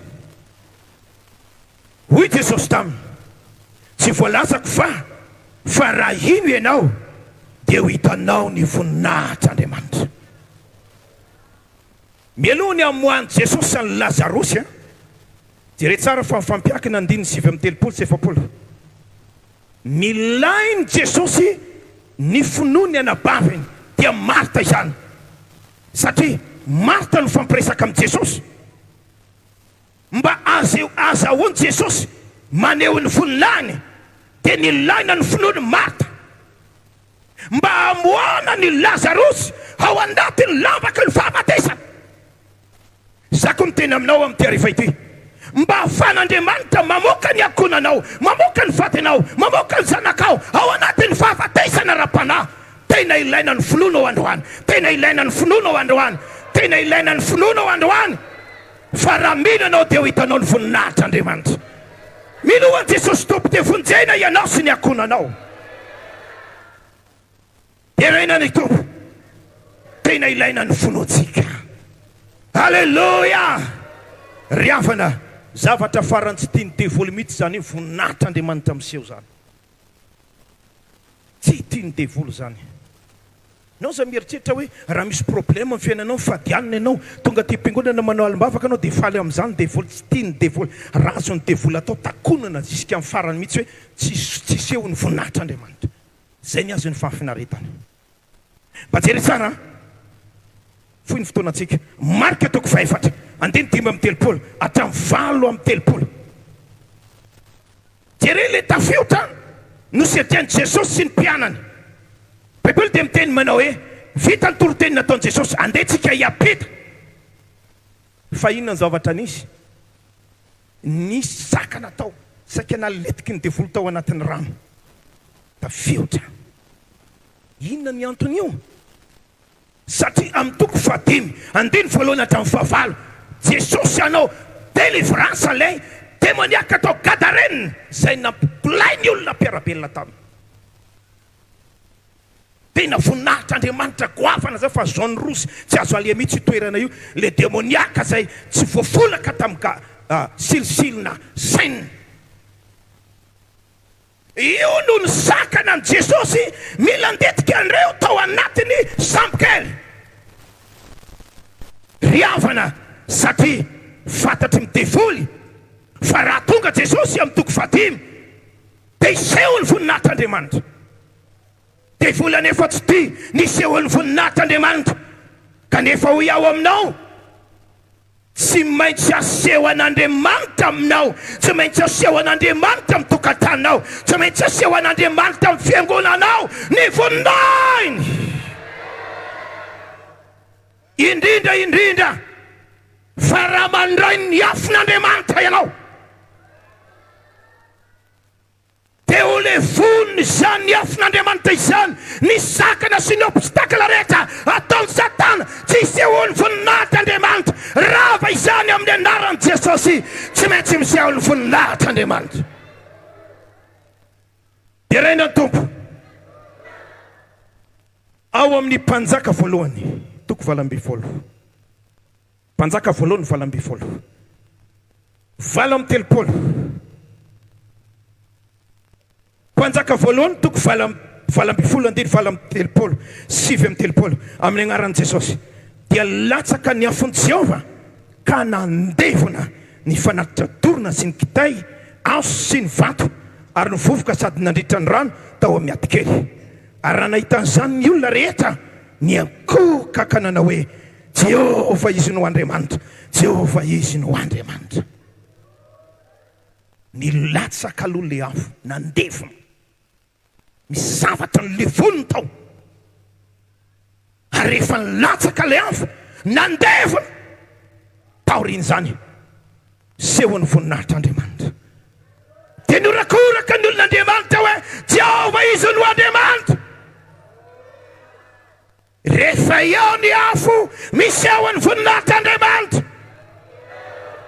Hoy Jesosy taminy, Tsy voalazako va fa raha hino ianao dia ho hitanao ny voninahitr'Andriamanitra? Mialoha ny hamoahan'i Jesosy an'i Lazarosy, jereo tsara fa mifampiankina andininy 39 sy 40. Nilain'i Jesosy ny finoan'ny anabaviny, dia Marta izany, satria Marta no nifampiresaka amin'i Jesosy mba azahoan'i Jesosy maneho ny voninahiny, dia nilaina ny finoan'i Marta mba hamoahana an'i Lazarosy ao anatin'ny lavaky ny fahafatesana. Izaho koa miteny aminao amin'ity hariva ity, mba hahafahan'Andriamanitra mamoaka ny ankohonanao, mamoaka ny vadinao, mamoaka ny zanakao ao anatin'ny fahafatesana ara-panahy. Tena ilaina ny finoanao androany. Tena ilaina ny finoanao androany. Tena ilaina ny finoanao androany. Fa raha mino ianao dia ho hitanao ny voninahitr'Andriamanitra. Minoa an'i Jesosy Tompo dia vonjena ianao sy ny ankohonanao. Deraina ny Tompo. Tena ilaina ny finoantsika. Aleloia! Ry havana, zavatra farany tsy tian'ny devoly mihitsy izany hoe voninahitr'Andriamanitra miseho izany. Tsy tian'ny devoly izany. Ianao izay mieritreritra hoe raha misy problème amin'ny fiainanao, mifady hanina ianao, tonga aty am-piangonana manao alim-bavaka ianao dia faly amin'izany ny devoly. Tsy tian'ny devoly. Raha azon'ny devoly atao, takonana jusqu'à amin'ny farany mihitsy hoe tsy tsy hiseho ny voninahitr'Andriamanitra. Izay ny azy ny fahafinaretany. Mba jereo tsara an! Fohy ny fotoanantsika. Marka toko fahefatra, andininy 35 hatramin'ny 38. Jereo ilay tafiotra nosedrain'i Jesosy sy ny mpianany. Baiboly dia miteny manao hoe, Vita ny toriteny nataon'i Jesosy, andeha tsika hiampita. Fa inona ny zavatra nisy? Nisy sakana tao, saika naletiky ny devoly tao anatin'ny rano. Tafiotra. Inona ny anton'io? Satria amin'ny toko fahadimy, andininy voalohany hatramin'ny fahavalo, Jesosy hanao délivrance ilay demoniaka tao Gadarena izay nampilay ny olona mpiara-belona taminy. Tena voninahitr'Andriamanitra goavana izay fa zone rouge tsy azo aleha mihitsy io toerana io, ilay demoniaka izay tsy voafolaka tamin'ny silisilina sainina. Io no nisakana an'i Jesosy mila handetika an'ireo tao anatin'ny sambokely. Ry havana, satria fantatry ny devoly fa raha tonga Jesosy amin'ny toko fahadimy dia hiseho ny voninahitr'Andriamanitra. Devoly anefa tsy tia ny hisehoan'ny voninahitr'Andriamanitra. Kanefa hoy aho aminao, Tsy maintsy aseho an'Andriamanitra aminao, tsy maintsy aseho an'Andriamanitra amin'ny tokantranonao, tsy maintsy aseho an'Andriamanitra amin'ny fiangonanao ny voninahiny. Indrindra indrindra fa raha mandray ny afon'Andriamanitra ianao. Dia ho levoniny izany afon'Andriamanitra izany ny sakana sy ny obstacle rehetra ataon'i Satana tsy hisehoan'ny voninahitr'Andriamanitra. Rava izany amin'ny anaran'i Jesosy. Tsy maintsy miseho ny voninahitr'Andriamanitra. Deraina ny Tompo. Ao amin'ny Mpanjaka voalohany, toko 18. Mpanjaka voalohany 18. 38. Mpanjaka voalohany toko 18 andininy 38, 39, amin'ny anaran'i Jesosy dia latsaka ny afon'i Jehovah ka nandevona ny fanatitra dorana sy ny kitay afo sy ny vato ary ny vovoka sady nandritra ny rano tao amin'ny hatikely. Ary raha nahita an'izany ny olona rehetra, niankohoka ka nanao hoe, Jehovah Izy no Andriamanitra, Jehovah Izy no Andriamanitra. Nilatsaka aloha ilay afo, nandevona. Misy zavatra nolevoniny tao. Ary rehefa nilatsaka ilay afo, nandevona. Taorian'izany, sehon'ny voninahitr'Andriamanitra. Dia nihorakoraka ny olon'Andriamanitra hoe, Jehovah Izy no Andriamanitra. Rehefa eo ny afo, miseho ny voninahitr'Andriamanitra.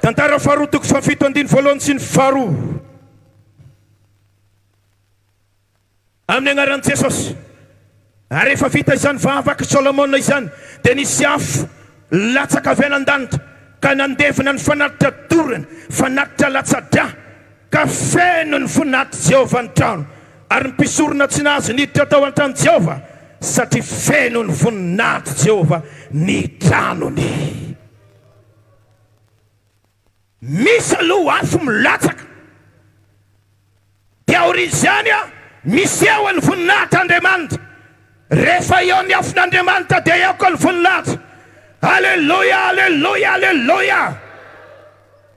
Tantara faharoa toko fahafito andiny voalohany sy ny faharoa. Amin'ny anaran'i Jesosy. Ary rehefa vita izany vavak'i Solomona izany, dia nisy afo latsaka avy any an-danitra ka nandevona ny fanatitra dorana, fanatitra latsa-drà, Ka feno ny voninahitr'i Jehovah ny trano, ary ny mpisorona tsy nahazo niditra tao an-tranon'i Jehovah, satria feno ny voninahitr'i Jehovah ny tranony. Misy aloha afo milatsaka, dia aorian'izany miseho ny voninahitr'Andriamanitra. Rehefa eo ny afon'Andriamanitra dia eo koa ny voninahitra. Aleloia, aleloia, aleloia.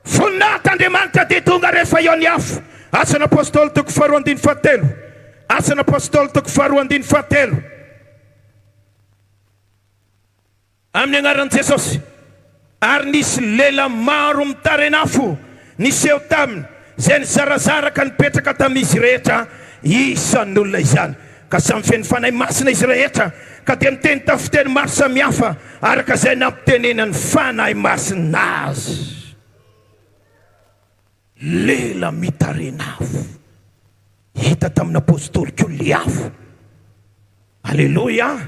Voninahitra Andriamanitra dia tonga rehefa eo ny afo. Asan'ny Apostoly toko faharoa andininy fahatelo. Asan'ny Apostoly toko faharoa andininy fahatelo. Amin'ny anaran'i Jesosy. Ary nisy lela maro mitaren'afo niseho taminy, izay nizarazara ka nipetraka tamin'izy rehetra isan'olona izany. Ka samy feno Fanahy Masina izy rehetra, ka dia niteny tamin'ny fiteny maro samihafa, araka izay nampitenenan'ny Fanahy Masina azy. Lela mitaren'afo. Hita tamin'ny apostoly koa le afo. Aleloia!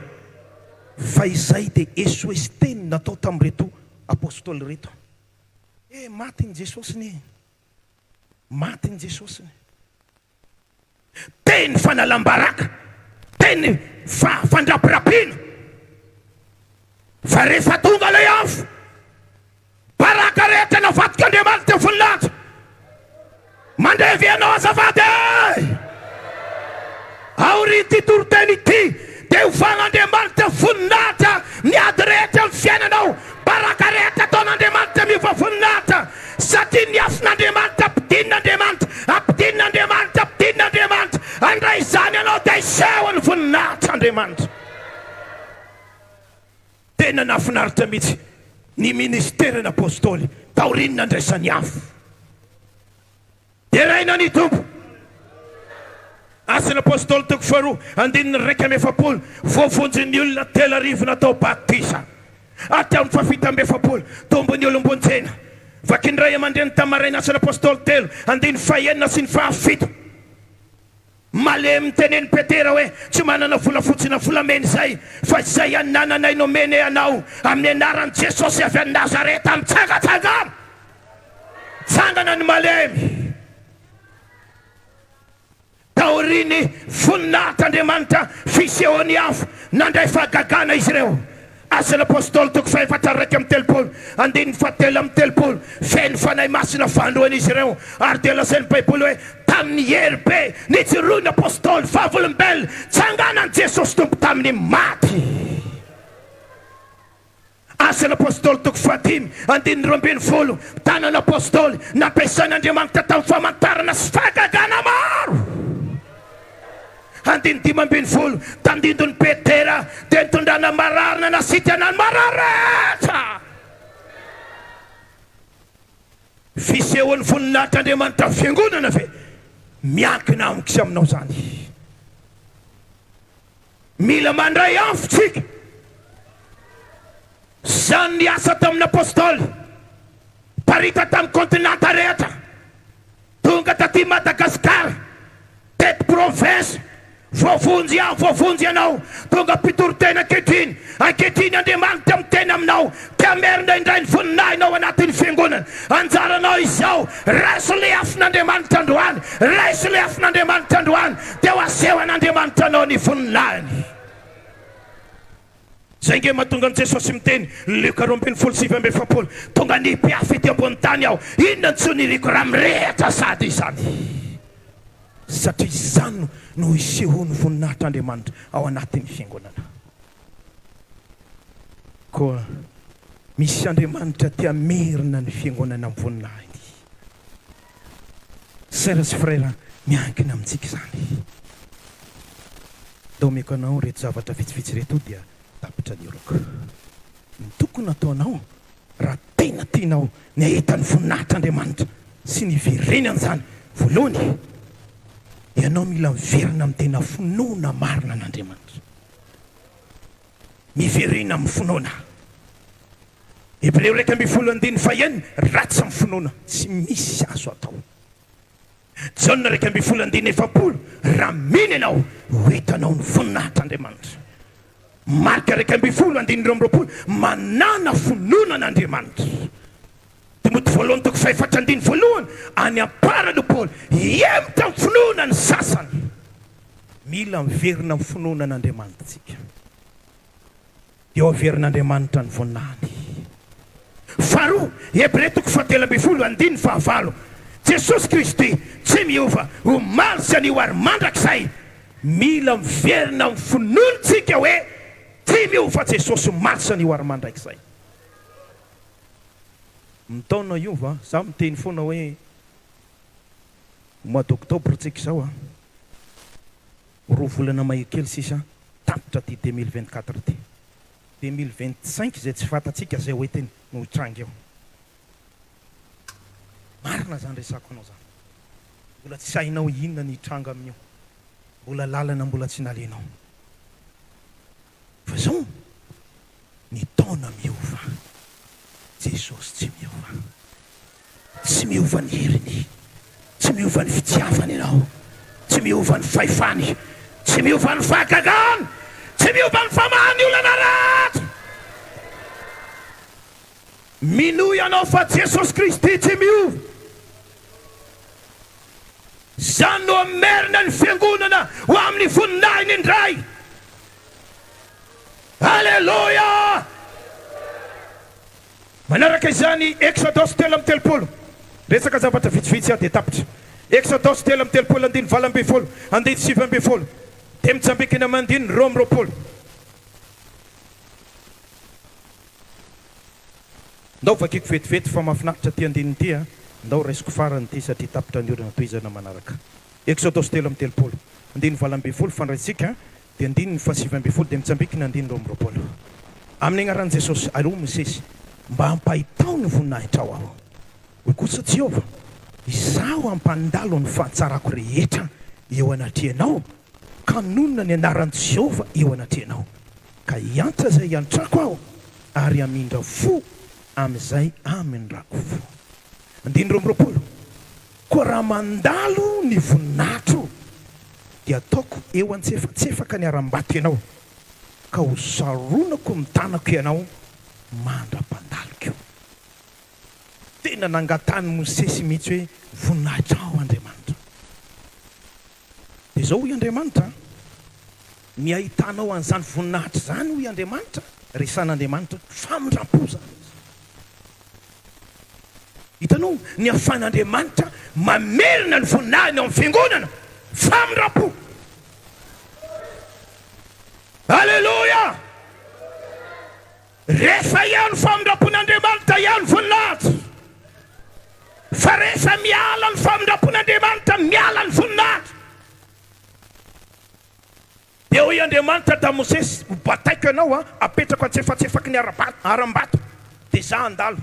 Fa izay dia esoeso teny natao tamin'ireto apostoly ireto. Eh, maty ny Jesosy ne. Maty ny Jesosy ne. Teny fanalam-baraka, teny fa fandrapirapiana. Fa rehefa tonga ilay afo, baraka rehetra navadik'Andriamanitra voninahitra. Mandrevy ianao azafady e! Aorian'ity toriteny ity dia hovan'Andriamanitra voninahitra ny ady rehetra amin'ny fiainanao. Baraka rehetra ataon'Andriamanitra miova voninahitra satria ny afon'Andriamanitra ampidinin'Andriamanitra, ampidinin'Andriamanitra, ampidinin'Andriamanitra. Handray izany ianao dia hiseho ny voninahitr'Andriamanitra. Tena nahafinaritra mihitsy ny ministeran'ny Apostoly taorian'ny nandraisany afo. Deraina ny Tompo. Asan'ny Apostoly toko faharoa andininy 41, Voavonjy ny olona 3000 natao batisa. Hatramin'ny fahafito amby efapolo, tombon'ny olom-bonjena. Vakin'ny ray aman-dreny tamin'ny maraina Asan'ny Apostoly telo andininy fahenina sy ny fahafito. Malemy tenenin'i Petera hoe, Tsy manana volafotsy na volamena izay, fa izay anananay nomene anao, amin'ny anaran'i Jesosy avy any Nazareta, mitsangatsangana! Tsangana ny malemy. Taorian'ny voninahitr'Andriamanitra fisehoany afo, nandray fahagagana izy ireo. Asan'ny Apostoly toko fahefatra 31, andininy fahatelo amby telopolo, Feno Fanahy Masina fanindroany izy ireo, ary dia lazain'ny Baiboly hoe, Tamin'ny hery be nijoroan'ny Apostoly vavolombelona, tsanganan'i Jesosy Tompo tamin'ny maty. Asan'ny Apostoly toko fahadimy, andininy 12, Tanana Apostoly nampiasain'Andriamanitra tamin'ny famantarana sy fahagagana maro. Andininy 15, Tandindon'i Petera dia nitondrana marary nanasitrana ny marary rehetra. Fisehoan'ny voninahitr'Andriamanitra Fiangonana ve? Miankina amiko sy aminao izany. Mila mandray afo tsika. Izany ny asa tamin'ny Apostoly. Parita tamin'ny kontinanta rehetra. Tonga taty Madagasikara, teto province, voavonjy aho, voavonjy ianao, tonga mpitory tena ankehitriny. Ankehitriny Andriamanitra miteny aminao, te hamerina indray ny voninahiny ao anatin'ny fiangonana. Anjaranao izao, raiso ilay afon'Andriamanitra androany, raiso ilay afon'Andriamanitra androany, dia ho asehon'Andriamanitra anao ny voninahiny. Izay ange mahatonga an'i Jesosy miteny, Lioka 12:49, Tonga nipy afo ety ambony tany aho, inona no tsy ho niriko raha mirehitra sady izany? Satria izany no isehoan'ny voninahitr'Andriamanitra ao anatin'ny fiangonana. Koa misy Andriamanitra te hamerina ny fiangonana amin'ny voninahiny. Sœur sy frère, miankina amintsika izany. Ndao omeko anao ireto zavatra vitsivitsy ireto dia tapitra ny orako. Ny tokony hataonao raha tena tianao ny hahita ny voninahitr'Andriamanitra sy ny hiverenany izany, voalohany, ianao mila miverina amin'ny tena finoana marina an'Andriamanitra. Miverena amin'ny finoana. Hebreo 11 andininy fahenina, ratsy amin'ny finoana, tsy misy azo atao. Jaona 11 andininy 40, raha mino ianao, ho hitanao ny voninahitr'Andriamanitra. Marka 11 andininy 22, manàna finoana an'Andriamanitra. Timoty voalohany toko fahefatra andininy voalohany, any am-parany hoy Paoly, hihemotra amin'ny finoana ny sasany. Mila miverina amin'ny finoana an'Andriamanitra isika. Dia ho averin'Andriamanitra ny voninahiny. Faharoa, Hebreo toko fahatelo ambin'ny folo andininy fahavalo, Jesosy Kristy tsy miova, omaly sy anio ary mandrakizay. Mila miverina amin'ny finoantsika hoe tsy miova Jesosy omaly sy anio ary mandrakizay. Mitaona hiova, za miteny foana hoe mois d'octobre tsika izao an, roa volana mahery kely sisa tapitra ity 2024 ity. 2025 izay tsy fantatsika izay ho entiny no hitranga eo. Marina izany resako anao izany. Mbola tsy hainao inona ny hitranga amin'io. Mbola lalana mbola tsy nalehanao. Fa zao ny taona miova, Jesosy tsy miova. Tsy miova ny heriny, tsy miova ny fitiavany anao, tsy miova ny fahefany, tsy miova ny fahagagany, tsy miova ny famahany olana rehetra. Minoa ianao fa Jesosy Kristy tsy miova. Izany no hamerina ny Fiangonana ho amin'ny voninahiny indray. Aleloia! Manaraka izany, Eksodosy 33. Resaka zavatra vitsivitsy aho dia tapitra. Eksodosy 33 andininy 18, andininy 19, dia mitsambikina amin'ny andininy 22. Ndao vakiko vetivety fa mahafinaritra ity andininy ity a! Ndao raisiko farany ity satria tapitra ny orana tohizana manaraka. Eksodosy 33, andininy 18 fandraisika dia andininy faha 19 dia mitsambikina andininy 22. Amin'ny agnaran'i Jesosy, ary hoy Mosesy, Mba ampahitao ny voninahitrao aho. Hoy kosa Jehovah, Izaho hampandalo ny fahatsarako rehetra eo anatrehanao, ka hanonona ny anaran'i Jehovah eo anatrehanao. Ka hiantra izay hiantrako aho, ary hamindra fo amin'izay hamindrako fo. Andininy 22, Koa raha mandalo ny voninahitro, dia ataoko eo antsefatsefaka ny harambato ianao, ka ho saronako ny tanako ianao mandra-pandaloko. Tena nangatahan'i Mosesy mihitsy hoe, Voninahitrao Andriamanitra. Dia izao hoy Andriamanitra, Ny ahitanao an'izany voninahitra izany, hoy Andriamanitra, resahan'Andriamanitra, famindram-po izany izy. Hitanao, ny ahafahan'Andriamanitra mamerina ny voninahiny ao amin'ny fiangonana, famindram-po. Aleloia! Rehefa eo ny famindram-pon'Andriamanitra, eo ny voninahitra. Fa rehefa miala ny famindram-pon'Andriamanitra, miala ny voninahitra. Dia hoy Andriamanitra tamin'i Mosesy, Ho bataiko ianao, hapetrako antsefatsefaky ny harambato, dia izaho handalo.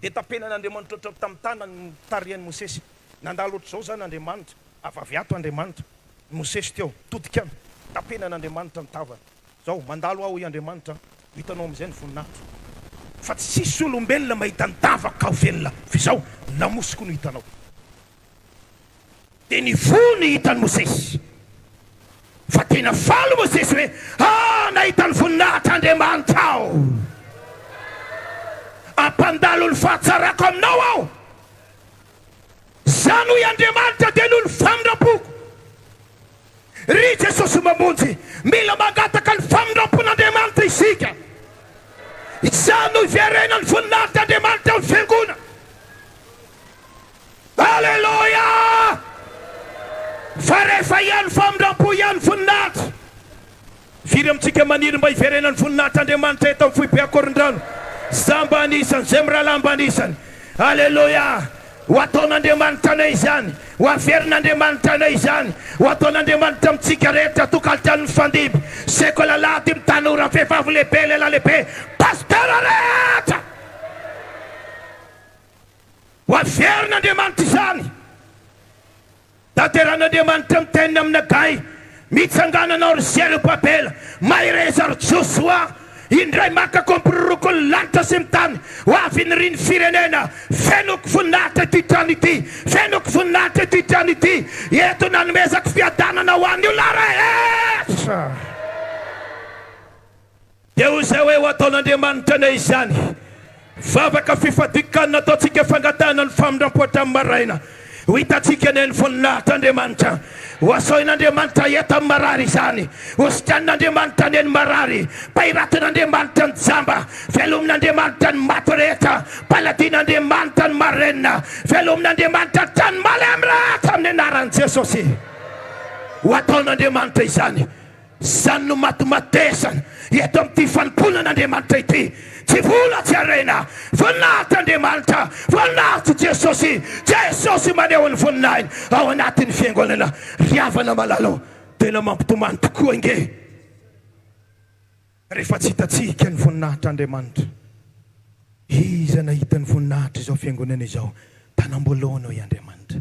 Dia tapenan'Andriamanitra ohatran'ny tamin'ny tanany ny tarehin'i Mosesy. Nandalo ohatr'izao izany Andriamanitra, avy avy ato Andriamanitra, Mosesy teo, todika any, tapenan'Andriamanitra ny tavany. Izao, mandalo aho, hoy Andriamanitra, ho hitanao amin'izay ny voninahitro. Fa tsisy olombelona mahita ny tavako ka ho velona, fa izao, ny lamosiko no hitanao. Dia ny fo no hitan'i Mosesy. Fa tena faly Mosesy hoe, Ah, nahita ny voninahitr'Andriamanitra aho! Hampandalo ny fahatsarako aminao aho. Izany, hoy Andriamanitra, dia noho ny famindram-poko. Ry Jesosy Mamonjy, mila mangataka ny famindram-pon'Andriamanitra isika. Izany no hiverenan'ny voninahitr'Andriamanitra ao amin'ny Fiangonana. Aleloia! Fa rehefa ihany famindram-po ihany voninahitra. Firy amintsika maniry mba hiverenan'ny voninahitr'Andriamanitra eto amin'ny foibe Ankorondrano? Za mba anisany, zay mirahalahy mba anisany. Aleloia! Ho ataon'Andriamanitra anay izany. Ho averin'Andriamanitra anay izany. Ho ataon'Andriamanitra amintsika rehetra, tokantrano mifandimby, sekoly alahady, tanora, vehivavy lehibe, lehilahy lehibe, pasitera rehetra. Ho averin'Andriamanitra izany. Tanteran'Andriamanitra ny teniny amin'i Nagay, Mitsangàna anao, ry Zerobabela, mahereza, ry Josoa, indray maka kompiroroko ny lanitra sy ny tany, ho avy ny ry ny firenena, fenoiko voninahitra ity trano ity, fenoiko voninahitra ity trano ity, eto nanomezako fiadanana ho an'ny olona rehetra. Dia hoy izay hoe, Ho ataon'Andriamanitra anay izany. Vavaka fifadian-kanina ataontsika fangatahana ny famindram-po hatramin'ny maraina. Ho hitantsika anie ny voninahitr'Andriamanitra. Ho asaoin'Andriamanitra eto amin'ny marary izany. Ho sitranin'Andriamanitra anie ny marary. Pahiratin'Andriamanitra ny jamba. Velomin'Andriamanitra ny maty rehetra. Paladin'Andriamanitra ny marenina. Velomin'Andriamanitra hatrany malemy rehetra amin'ny anaran'i Jesosy. Ho ataon'Andriamanitra izany. Izany no matimatesana eto amin'ity fanompoana an'Andriamanitra ity. Tsy vola, tsy harena. Voninahitra Andriamanitra, voninahitry Jesosy. Jesosy maneho ny voninahiny ao anatin'ny fiangonana. Ry havana malala ô, tena mampitomany tokoa ange rehefa tsy hitantsika ny voninahitr'Andriamanitra. Iza nahita ny voninahitr'izao fiangonana izao? Tanam-boalohany hoy Andriamanitra.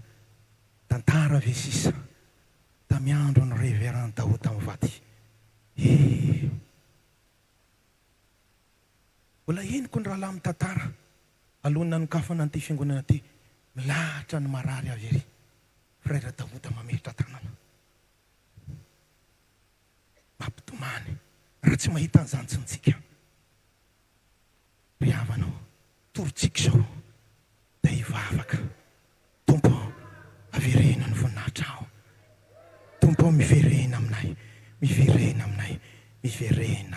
Tantara ve sisa? Tamy andro ny Reverend Daoud mivady eh. Mbola henoko ny rahalahy mitantara alohan'ny nanokafana an'ity fiangonana ity, milahatra ny marary avy ery, Frère Daoud mametra tanana. Mampitomany raha tsy mahita an'izany tsy ntsika. Ry havana ô. Torintsika izao dia hivavaka. Tompo ô, avereno ny voninahitrao. Tompo ô, miverena aminay, miverena aminay, miverena.